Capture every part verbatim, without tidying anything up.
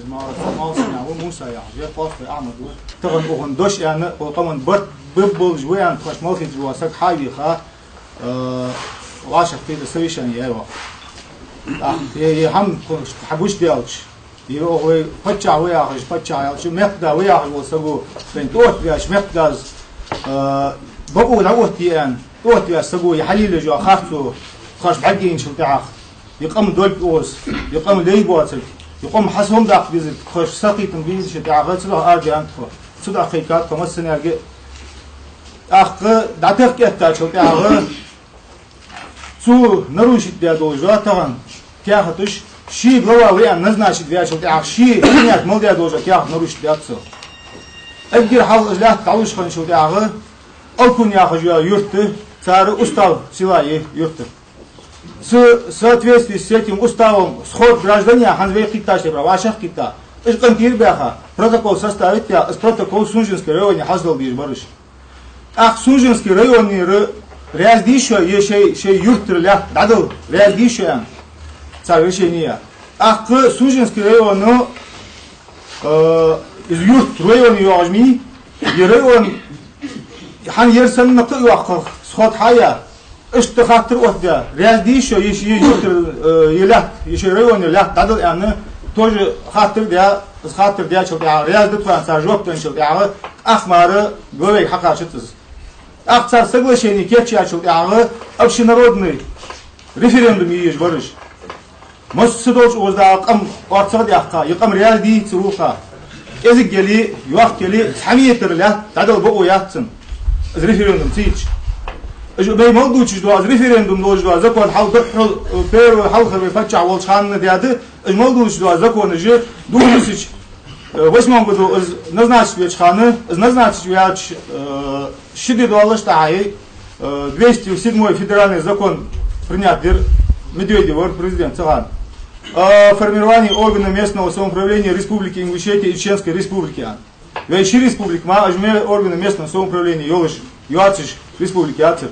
Мал-, Малсанаькъан ва Муса яхаш, я Кхостой Ахьмад ва. Тахан укхун дош аьнна, укх къаман барт беббалж ва аьнна, тхоаш Малхитара вола саг хьавийха, э, вӀашагӀкхийтта совещани яьй оаха. ТӀаккха е, е хӀама тхо хьагучадаьлча, е оаха вай паччахь ва яхаш, паччахь аьлча, мехкда ва яхаш вола саго, вайна тӀаоттаваьча мехкдас, э, бакъо дӀаоттае аьнна, тӀаоттаваьча саго е хьалелаеш йола харцо тхоаш бӀаргайийначул тӀехьагӀа, е къам долга укхаза, е къам лай боацарг, е къам хьа сом даккха дезарг тхоаш сакхийтам бийнача тӀехьагӀа, цудухьа арадаьннад тхо. Цудухьа кхайкад тхо массанега. ТӀаккха дӀатехка эттачул тӀехьагӀа цо нарушить даь долаш да тахан каьхаташ, ше глава ва аьнна назначить ваьчул тӀехьагӀа ше принять мел даь долаш да каьхат нарушить даьд цо. Эггара хьалха из лаьтта дӀалуш хинначул тӀехьагӀа Алкун яхаш йола юрт, цар устав села я юрта. С-, в соответствии с этим уставом сход граждан яха хӀанз вай кхийттача тайпара вӀашагӀкхийтта, уж къинтӀера баьха, протокол составить яь, из протокол Сунженски районе хьаждала дезаш бар уж. ТӀаккха Сунженски районера раьза дий шо, е шоай, шоай юртара лаьтта дӀадала раьза дий шо аьнна, цар решени яь. ТӀаккха Сунженски районо, э, из юрт районе йоагӀаш ма йий, е район хӀана ер санна кхы а йоаккхаш, сход хьаяь, иштта хаттар оттадаь, раьза дий шо, е шоай юртара, э, е лаьтта, е шоай районера лаьтта дӀадала аьнна, тоже хаттар даь, из хаттар даьчул тӀехьагӀа, раьза да тхо аьнна цар жоп денначул тӀехьагӀа, тӀаккха мара главайга хьакхачац из. ТӀаккха цар соглашени кийчъяьчул тӀехьагӀа общенародный референдум е езаш бар уж. Масса долча укхаза дагӀа къам орцагӀа даьккха, е къам раьза дий ца вуха. КӀезига яле, йоккха яле, цхьа метр лаьтта дӀадала бокъо яц цунна, из референдум ца йича. Уж вай мел дувцаш дола, из референдум долаш дола закон хьал духхьал, э, первый хьалхара вай паччахь волча хана даьд, уж мел дувцаш дола законаш дувцаш, э, восьмом году из назначить веча хана, из назначить ваьча, э, ши ди доаллаш тӀехьагӀа, э, двести седьмой федеральный закон принять дир Медведевара президент цу хана. О формировании органов местного самоуправления Республики Ингушетия и Чеченской Республики аьнна. Вай ши республика ма, уж ме-, органы местного самоуправления йолаш, йоацаш республика яцар.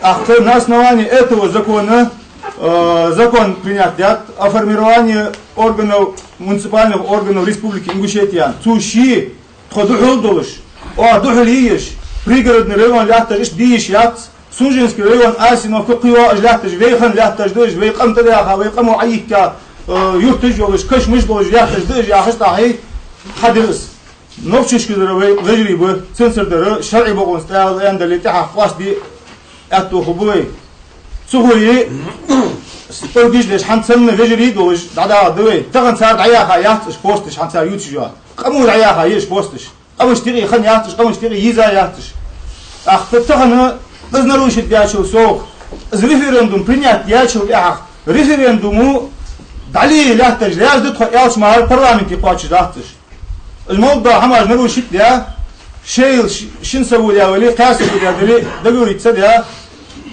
ТӀаккха на основании этого закона, э, закон принять даьд о формировании органов, муниципальных органов Республики Ингушетия аьнна. Цу ши тхо духьал долаш, оаха духьал е еш, Пригородный район лаьтташ иштта де йиш яц, Сунженский район, Асиновка, кхыйола уж лаьтташ, вай хана лаьтташ да уж, вай къам тӀа даьха, вай къамо Ӏайихка, э, юрташ йолаш, кашамаш долаш лаьтташ да уж яхаш тӀехьагӀа хьадир из. Нохчашкара вай вежарий ба, царцара дар шарӀий бокъонца тӀа аьнна дале, тӀехьа къоастаде аьттув хургба вай. Цу хӀури, пӀелгаш деш, хӀанз санна вежарий долаш дӀадагӀаргда вай. Тахан цар дӀаяьха яц уж посташ, хӀанз цар ювцаш йола. Къамо дӀаяьха я уж посташ. Къамашта юкъе хинна яц уж, къамашта юкъе йиза яц уж. ТӀаккха тахан из нарушить даьчул совгӀа, из референдум принять даьчул тӀехьагӀа, референдумо дӀале лаьтташ раьза да тхо аьлча мара парламенте кхоачаш дац уж. Уж мел дола хӀамаш нарушить даь, шоайла ш-, шин саго даь вале, кхаь саго даь дале, договориться даь,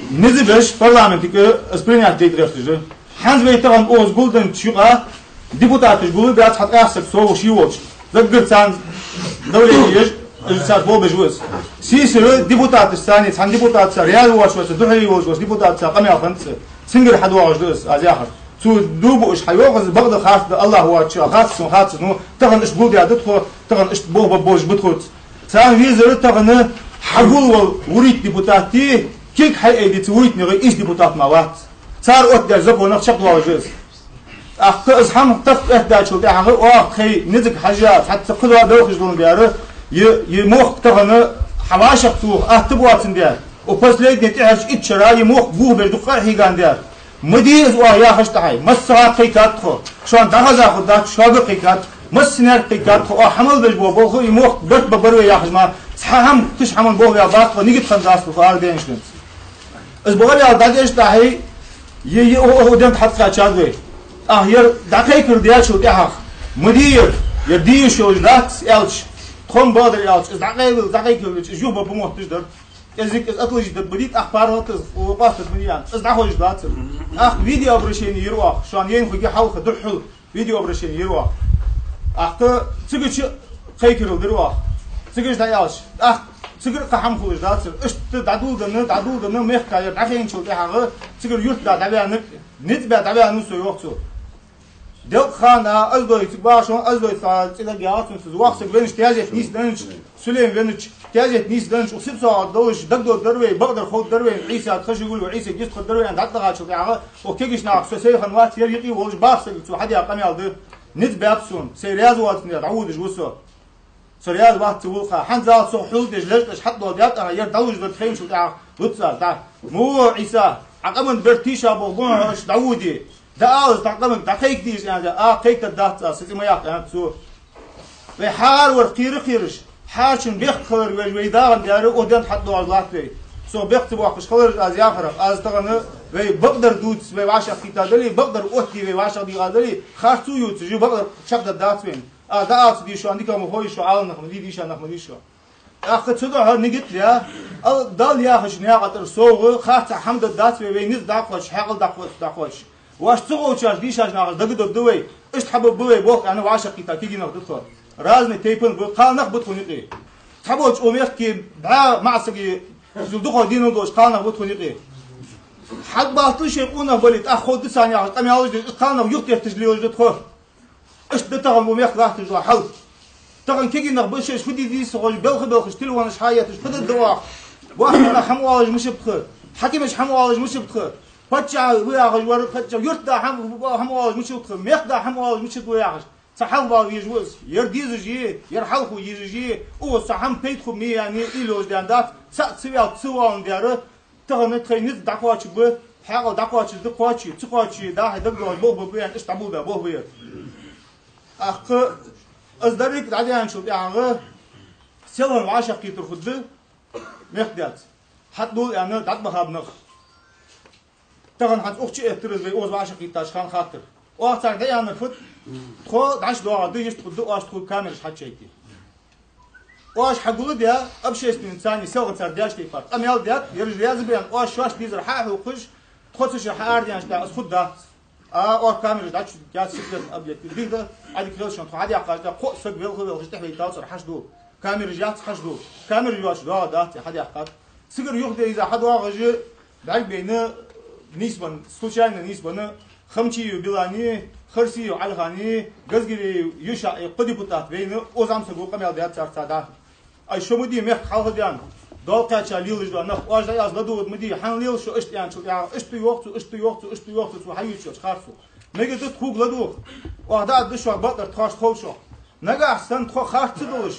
низ беш парламенте из принять дайта гӀерташ да. ХӀанз вай тахан укхаза гулденнача юкъа депутаташ гулбаьб, цхьа ткъаь саг совгӀа ше волча. Даггара царна давлени еш, уж царца болх беш ва из. Сийсара депутаташца, цхьан депутатаца раьза воацаш ва из, духьале волаш ва из, депутатаца къамаьл хиннад цо. Цунгара хьадоагӀаш да из, аз яхар. Цо дув буаш хьайоах из, бакъда харц да, АллахӀ воацача, харц сона хац из, ну, тахан иштта гулдаь да тхо, тахан иштта болх бергболаш ба тхоца. Царна везар тахан хьагулвала вурийтта депутат, кулг хьайайде ца вурийтта нагӀий ийс депутат мара вац. Цар оттадаьча законах чакхдоалаш да из. ТӀаккха из хӀама тахка эттачул тӀехьагӀа оаха тхоай низага хьежжа, цхьацца кхыдола белхаш долаш дар, е, е мохк тахан хьавӀашагӀтоха атта боацандаь, укх последний тӀехьарча итт шера е мохк бохабеш дукха къа хьийгандаь. Ма де из оаха яхаш тӀехьагӀа, массагӀа кхайкад тхо. Шоана дӀахаза хургдац, шуга кхайкад, массанега кхайкад тхо, оаха хьа мел беш бола болх, е мохк барт ба бар вай яхаш мара, цхьа хӀама, кхыча хӀаман болх ваьлла бац тхо, нигат хинна дац тхо арадаьннача денца. Из бакъдар аьлча дӀадеш тӀехьагӀа, е, е, о, о, о, дент хьакхаьчад вай. ТӀаккха ер дӀакхайкар даьчул тӀехьагӀа, ма де ер, ер де йиш йолаш дац аьлча, тхона бакъдар аьлча, из дӀакъайлал, дӀакхайкар велча, из юхабаха мотташ дар. КӀезига из отложить дергба дий, тӀаккха паргӀата из, о, къоастаргба дий аьнна, из дӀахьожаш дацар. ТӀаккха видеообращени йир оаха, шоана ена хургья хьалха духхьал. Видеообращени йир оаха. ТӀаккха цигача кхайкарал дир оаха. Цигача дӀааьлча, тӀаккха цигара кхы хӀама хулаш дацар. Иштта дӀадоладенна, дӀадоладенна, мехка ер дӀахайначул тӀехьагӀа, цигара юрта дӀаваьннар, низ баь дӀаваьннав со, йоах цо. Делкъа хана, аз дой цига башон, аз дой цхьа цӀи дагаяхац сона, из воккха саг веннача, тезет нийсденнача, Сулейм веннача, тезет нийсденнача, укх сибсоагӀа долаш, дагадоадар вай, бакъдар ховргдар вайна, Ӏийса тха жигули ва, Ӏийса гист хургдар вайна, дӀатӀадахачул тӀехьагӀа, укх кегийча наха со сай хиннавац, ер юкъе волаш боккха саг ва, цо хьадаь къамаьл да, низ баьб сона, сай раьза воацаш дӀаводаш ва со. Со раьза вац ца волча. ХӀанз зал со хьулдеш, лежкъаш хьатӀадоаладаьд, ага, ер дӀалуш дар тхайначул тӀехьагӀа луц аз, да. Мо, Ӏийса, Ӏа къаман бер тийша болх бу хьо, аша дӀаводе. ДӀаала из тха къаманга, дӀакхайкаде из, аьнна, а, кхайкадергдац аз, са цӀи ма яккха, аьннад цо. Вай хӀара вар кхера-кхераш, хӀарчун бехк хилар веш, вай дагӀан дера, укх ден хьатӀадоагӀаш латт вай. Со бехк ца боаккхаш хилараш аз яхар, аз тахан вай бакъдар дувца вай вӀашагӀкхийтта дале, бакъдар оттаде вай вӀашагӀдийгӀа дале, харцо ювцаш, бакъдар чакхдаргдац вайна. А, дӀаала ца деза шоана, дика ма хой шо, Ӏаламнах ма дий, дийшаннах ма дий шо. ТӀаккха цудухьа нигат а даь, ал-, Далла яхача наькъа тӀара совгӀа, харцахьа хӀама даргдац вай, вай низ дӀакхоачаш, хьаькъал дӀакхоачаш, дӀакхоачаш. Оаш ца гӀовттача дийшача нахаца дагадоаргда вай, иштта хьабаргба вай болх, аьнна, вӀашагӀкхийтта кегий нах да тхо. Разный тайпан ба, кхалнах ба тхона юкъе. Цхьаболча укх мехка бӀаь маӀа сага, из дукха дийна долаш кхалнах ба тхона юкъе. Хьалбаттал шоай къонах бале, тӀаккха ховргда царна яхаш къамаьлаш деш, кхалнах юхатетташ лелаш да тхо. Иштта да тахан укх мехка латташ дола хьал. Тахан кегий нах ба, шоаш фу де деза ца ховш, белха-белхаш телефонаш хьаетташ, фу дергда оаха? Бахкана хӀама оалаш ма ший тха, хьакимаш хӀама оалаш ма ший тха, паччахь ва яхаш вар, паччахь юртда хӀама, хӀама оалаш ма ший тха, мехкда хӀама оалаш ма ший тха ва яхаш. Цхьа хьалха бала везаш ва из. Ер дезаш я, ер хьалхо езаш я, укхаза цхьа хӀама пайда хургья аьнна, уйла йолаш даьннадац, цаӀ ца ваьлча ца воаландаь, тахан тхоай низ дӀакхоачаргба, хьаькъал дӀакхоачаш да, кхоаче, ца кхоаче, дӀа-хьа дагадоагӀаш болх ба, аьнна, иштта дӀаболабаь болх ба ер. ТӀаккха аз деррига дӀадаьнначул тӀехьагӀа селхан вӀашагӀкхетар хургда, мехкдаьца. ХьатӀадола аьнна, дӀатӀабахаб нах. Тахан хӀанз укх чу эттар из вай укхаза вӀашагӀкхийттача хана хаттар. Оаха царга дӀааьннар фуд, тхо дӀачудоагӀаргда, иштта хургда, оаш тхога камераш хьачуяйте. Оаш хьагулдаь, общественница царна селхан цар деш тайпара къамаьл даьд, ераш раьза ба аьнна, оаш шоашта дезар хьахьокхаш, тхо цу чура хьаарадаьнначул тӀехьагӀа из хургдац. А, оаха камераш дӀачуяц секретный объект. Дика да, Ӏадика хилда шоана, тхо хьадаьккхача, кхо саг велха-велхаш тӀехьавайта цар хьаш ду. Камераш яц, хьаш ду. Камераш йоацаш доагӀаргдац, хьадаьккхад. Цигара юхадийза хьадоагӀаш, бӀаргабайна, нийсбенна, случайно нийсбенна, Хамчиев Билани, Харсиев Ӏалихани, Газгиреев ЮшаӀи, кхо депутат вайна, укх зӀамсаго къамаьл даьд царца дӀа. Ай, шо ма дий, мехка хьалха даьнна, доал кхаьча лелаш дола нах, оаш дӀаяз ладувгӀаргда ма дий, хьан лела шо иштта аьнначул тӀехьагӀа, иштта йоах цо, иштта йоах цо, иштта йоах цо, цо хьаювцаш йолча харцо. Мегаргда тхога ладувгӀа, оаха дӀаоттаргда шоана бакъдар, тхоашта ховш. Нагахьа санна тхо харц ца долаш,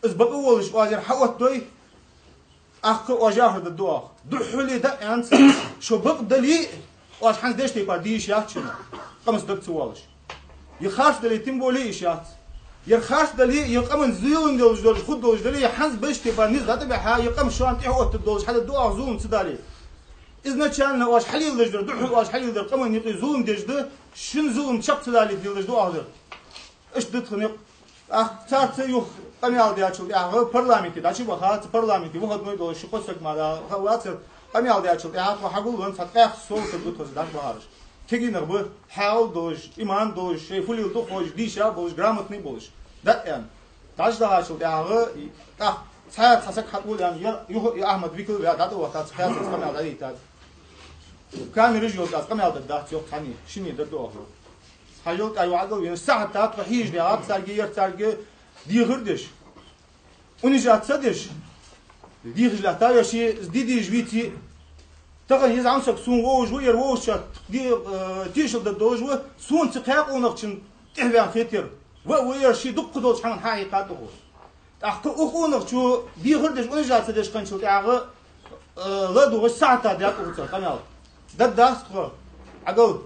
из бакъ волаш, оаш ер хьаоттадой, тӀаккха оаш яхар дергда оаха. Духхьал дӀааьннад цар, шо бакъ дале а, оаш хӀанз деш тайпара де йиш яц шоана, къамаца дага ца воалаш. Е харц дале, тем более йиш яц. Ер харц дале, е къаман зулам долаш, долаш, хургдолаш дале, е хӀанз беш тайпара низ дӀатӀабихьа, е къам шоана тӀехьаоттаргдолаш хьадергда оаха, зулам ца дале. Изначально оаш хьалеладеш дар, духхьал оаш хьалеладер къаман юкъе зулам деш да, шун зулам чакх ца далийта леладеш да оаха дар. Иштта да тха никъ. ТӀаккха царца юха къамаьл даьчул тӀехьагӀа парламенте дӀачубаха, цу парламенте выходной долаш ши-кхо саг мара хьавацар, къамаьл даьчул тӀехьагӀа тхо хьагулвенна, цхьа ткъаь сов саг ва тхо из дӀачубахараш. Кегий нах ба, хьаькъал долаш, иман долаш, шоай фу леладу ховш, дийша болаш, грамотный болаш. ДӀааьнна. ДӀачудахачул тӀехьагӀа, тӀаккха цхьаь цхьа саг хьатӀавола аьнна, ер юха, ер Ахьмад викал ваь, дӀатӀавахийтад, цу кхаьцарца къамаьл дӀадайтад. Камераш йолча аз къамаьл дергдац, йоах, цхьанне, шинне дергда оаха. Хьажал, тӀа юха Ӏагалвенаш, сахьат тӀа тхо хьежаш даьгӀад царга, ер царга дехар деш. Унижать ца деш, дехаш латта веши, из де дезаш веце, тахан из зӀамсаг сона вовзаш ва, ер вовзачоа де-, э, тешал дергдолаш ва, сона цу кхаь къонахчун тӀехьаваьнна хетар. Ва, ва ер ший дукха долча хӀаман хьахьийкхад укхо. ТӀаккха укх къонахчо дехар деш, унижать ца деш хинначул тӀехьагӀа, э, ладувгӀаш сахьат тӀа даьд укхо цар къамаьл. Дергдац тхо. Ӏагал.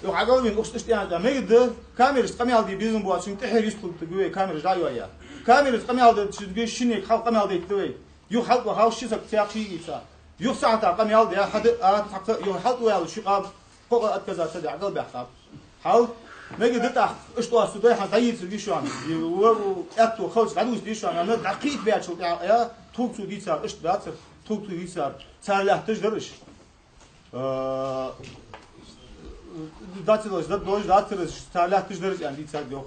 Юха Ӏагалвена укхаза иштта аьннад, мегаргда, камерашца къамаьл де безам боацачунга тӀехьара йистхургда вай, камераш дӀа а йоаяь. Камерашца къамаьл дергдолчунга шиннега хьалха къамаьл дайтаргда вай. Юха хьалтӀавахав ши саг цхьаькха ший йийца. Юха сахьата къамаьл даь, хьада, а, цхьаккха юха хьалтӀаваьлча ши къам, кхо къа отказаться даь, Ӏагалбаьхаб. Хьал, мегаргда тӀаккха, иштта оаха цу дайхьа дӀайийцар дий шоана, е, ва, ва, аьттув халча дӀадувца дий шоана, аьнна, дӀакхийтта баьчул тӀехьагӀа, тхога цо дийцар, иштта дацар, тхога цо дийцар, цар лаьтташ дар уж. Э, дацар уж, дацар уж, цар лаьтташ дар уж, аьнна, дийцар йоах.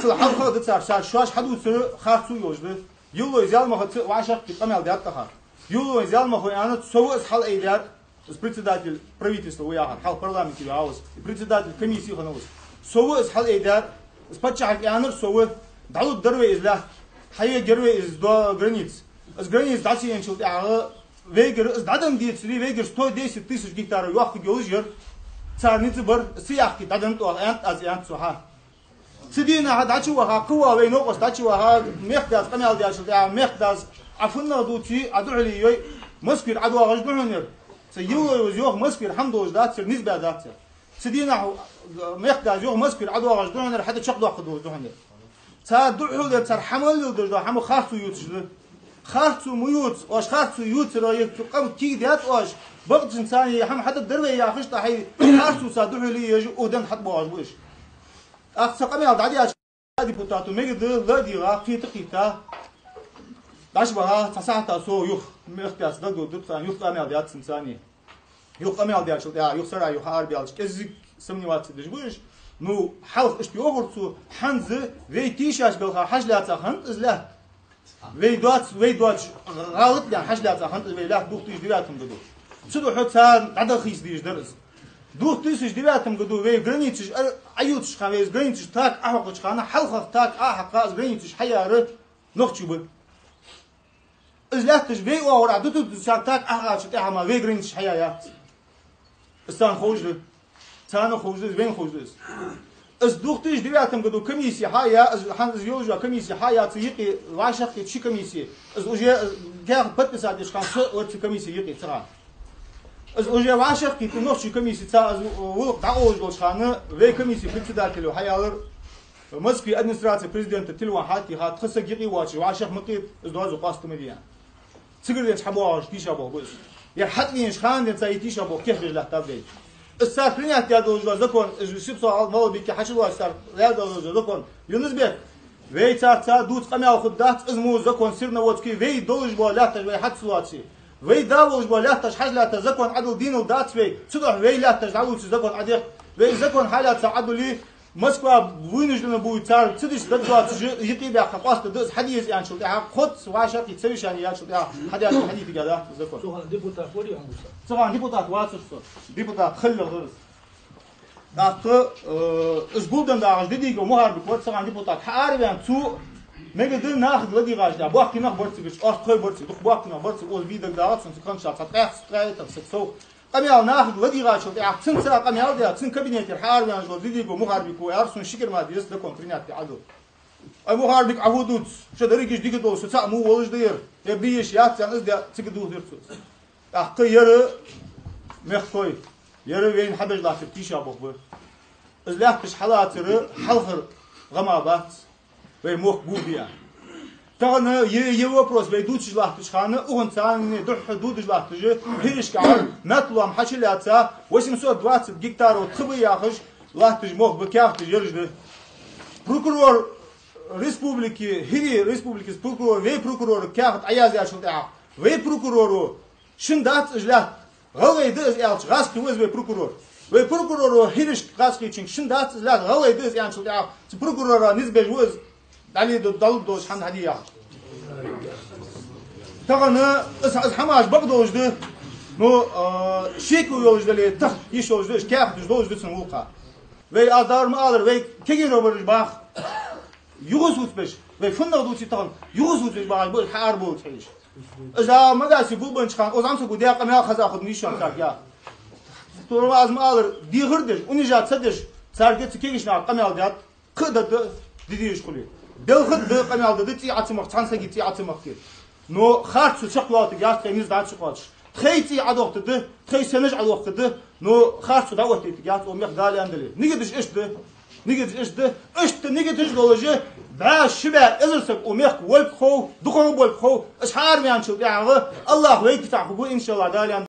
Цул хьалха да цар, цар шоаш хьадувцар харцо йолаш да. Юллой Зелимха ца вӀашагӀкхийтта къамаьл даьд тӀаккха. Юллой Зелимха аьннад, со ва из хьалаайдаьр, Из председатель правительства ва яхар, хьалха парламенте ваьгӀа ва из, и председатель комиссии хиннав из. Со ва из хьалъайдаьр, из паччахьага аьннар со ва, дӀалургдар вай из лаьтта, хьаергьяр вай из до границы. Из граница дӀа ца енначул тӀехьагӀа вайгара из дӀаденна децаре, вайгара сто десять тысяч гектаров йоахаргйолаш яр. Цар низ бар, из ца яьккхе дӀаденнад оаха, аьннад аз, аьннад цо хьа. Цу дийнахьа дӀачуваха, кхывола вай новкъост дӀачуваха, мехкдас къамаьл даьчул тӀехьагӀа, мехкдас: «Ӏа фуннагӀа дувце, Ӏа духьале йой, Москвера ӀодоагӀаш да хьона ер. Цу Евлоевас йоах, Москвера хӀама долаш дац ер, низ баь дац ер». Цу дийнахьа мехкдас йоах: «Москвера ӀодоагӀаш да хьона ер, хьада чакхдоаккхаргдолаш да хьона ер». Цар духьал, цар хьа мел леладеш дола хӀама харцо ювцаш да. Харцо ма ювца, оаш харцо ювцарах, е цу къам кийчдаьд оаш, бакъдолчунца цхьана е хӀама хьадаргдар вай яхаш, тӀаккха харцо цар духьале еш, укх денна хьатӀабоагӀаш ба уж. ТӀаккха цу къамаьл дӀадаьча депутата мегаргда ладийгӀа, кхета а кхийтта, дӀачубаха, цхьа сахьата со юха мехкдас дагадоагӀа дутхана, юха къамаьл даьд цунца цхьана. Юха къамаьл даьчул тӀехьагӀа, юха сарахьа, юха арабаьлча, кӀеззига сомневаться деш ба уж. Ну, хьалха иштта йоахар цо, хӀанз вай тийшача балха хьажа лаьца хиннад из лаьтта. Вай доаца, вай доацаш гӀалат даьнна хьажа лаьца хиннад из вай лаьтта двух тысячи девятом году. Цудухьа царна дӀадаха хийца дезаш дар из. Двух тысячи девятом году вай границаш Ӏа-, Ӏоювцача хана, вай из границаш так Ӏохьокхача хана, хьалхагӀа так Ӏохьакха, из границаш хьаяьр нохчий ба. Из лаьтташ вай оагӀорахьа дутаргда, цар так Ӏохьакхачул тӀехьагӀа мара вай границаш хьаяь яц. Из царна ховш да. Царна ховш да из, вайна ховш да из. Из двух тысячи девятом году комисси хьаяь, из хӀанз из йолаш йола комисси хьаяь, цу юкъе вӀашагӀкхийтта ши комисси. Из уже, э, каьхат подписать деча хана со вар цу комисси юкъе цу хана. Из уже вӀашагӀкхийтта нохчий комисси, цар из, э, гӀулакх дӀакъовлаш долча хана вай комисси председатело хьааьлар, Москве администраце президента телефон хьатӀатеха, тха саг юкъе воацаш вӀашагӀ ма кхета, из доазув къоаста ма де аьнна. Цигара денз хьабоагӀаш тийшаболх ба из. Ер хьатӀавенача хана денз цар из тийшаболх кехбеш латтаб вай. Из цар принять даь долаш дола закон, из Сипсо-Малгобеке хьачулоацаш цар яьр долаш дола закон, Юнус-Бек, вай царца дувца къамаьл хургдац, из мо закон сирна воцке, вай долаш бола лаьтташ вай хьа ца лоаце. Вай да волаш бола лаьтташ хьажа лаьтта закон Ӏодилла дийна дац вай, цудухьа вай лаьтташ дӀалувцаш закон Ӏодех. Вай закон хьалаьца Ӏодулле, Москва вынуждена будет цар ца дича дагадоацаш юкъе баьккха къоастаргда из, хьаде из аьнначул тӀехьагӀа, кхозза вӀашагӀкхийтта совещани яьчул тӀехьагӀа хьадаь, хьадийта гӀерта закон. Цу хана депутат вар из хӀанз? Цу хана депутат вацар со. Депутат хилалехь дар из. ТӀаккха, э, из гулденна дагӀаш Дидигов Мухьарбик вар цу хана депутат. Хьаараваьнна цо, мегаргда нахага ладийгӀача тӀехьа, боккхий нах бар цига, орстхой бар цига, дукха боккхий нах бар цига, укхаза бе дагадоагӀа сона, цу хана ша цхьа ткъаь, ткъаь итт саг сов. Къамаьл нахага ладийгӀачул тӀехьагӀа, цунца къамаьл даь, цун кабинетера хьаараваьнна вола Дидигов Мухьарбико аьлар сона, ши кира ма деза закон принять де Ӏодилла. Ай, Мухьарбик, Ӏа фу дувц, шо деррига дика долаш, со цаӀ мо волаш да ер, ер бе йиш яц аьнна, из де цига духьал дир цо. ТӀаккха ер мехкахой, ер вайна хьабеш латтар тийшаболх ба. Из лаьтташ хьалацар хьалхара гӀа ма бац, вай мохк гулде аьнна. Тахан е, е вопрос вай дувцаш латтача хана, укханца царна духьа дувцаш латташ, хӀирашкахьара метта лоам хьачулаьца, восемьсот двадцать гектаров тха ба яхаш латташ мохк ба, каьхаташ ераш да. Прокурор республики, хӀирий республикаца прокурор, вай прокурора каьхат Ӏояздаьчул тӀехьагӀа, вай прокуроро: «Шун дац уж лаьтта, гӀалгӀай да из», аьлча, гӀазкхий ва из вай прокурор. Вай прокуроро хӀирашка гӀазкхийчунга: «Шун дац уж лаьтта, гӀалгӀай да из», аьнначул тӀехьагӀа, цу прокурора низ беш ва из, дӀале ду-, дӀалургдолаш хӀама хьаде яхаш. Тахан из, из хӀамаш бакъдолаш да, ну, а, шеко йолаш дале, тахка йиш йолаш да, уж каьхаташ долаш да цун гӀулакха. Вай, аз дӀа ма аллара, вай кегийрхой бар уж баха. Юхасувцабеш, вай фуннагӀа дувце тахан, юхасувцабеш багӀаш ба уж, хьаарабовлац хьежаш. Из а Магасе гулбеннача хана, укх зӀамсаго даь къамаьл хеза хургда нийсонцарга. Турма, аз ма аллара, дехар деш, унижать ца деш, царга, цу кегийча наха къамаьл даьд, кхы а да, да, де дезаш хуле. Делхар да къамаьл даь, да, цӀий Ӏо ца махка, цхьан сага цӀий Ӏо ца махка. Но харцо чакхйоалийтаргьяц тхай низ дӀа ца кхоачаш. Тхай цӀий Ӏодохийтаргда, тхай сенаж Ӏодохийтаргда, но харцо дӀаоттийтаргьяц, о мехка Дала аьнна дале. Нигаташ иштта да. Нигаташ иштта да. Иштта нигаташ долаш, бӀаь, ши бӀаь эзар саг укх мехка волга хов, дукхагӀа болга хов, уж хьаараваьнначул тӀехьагӀа АллахӀ вай кицахь хургва, иншаАллахӀ, Дала аьнна.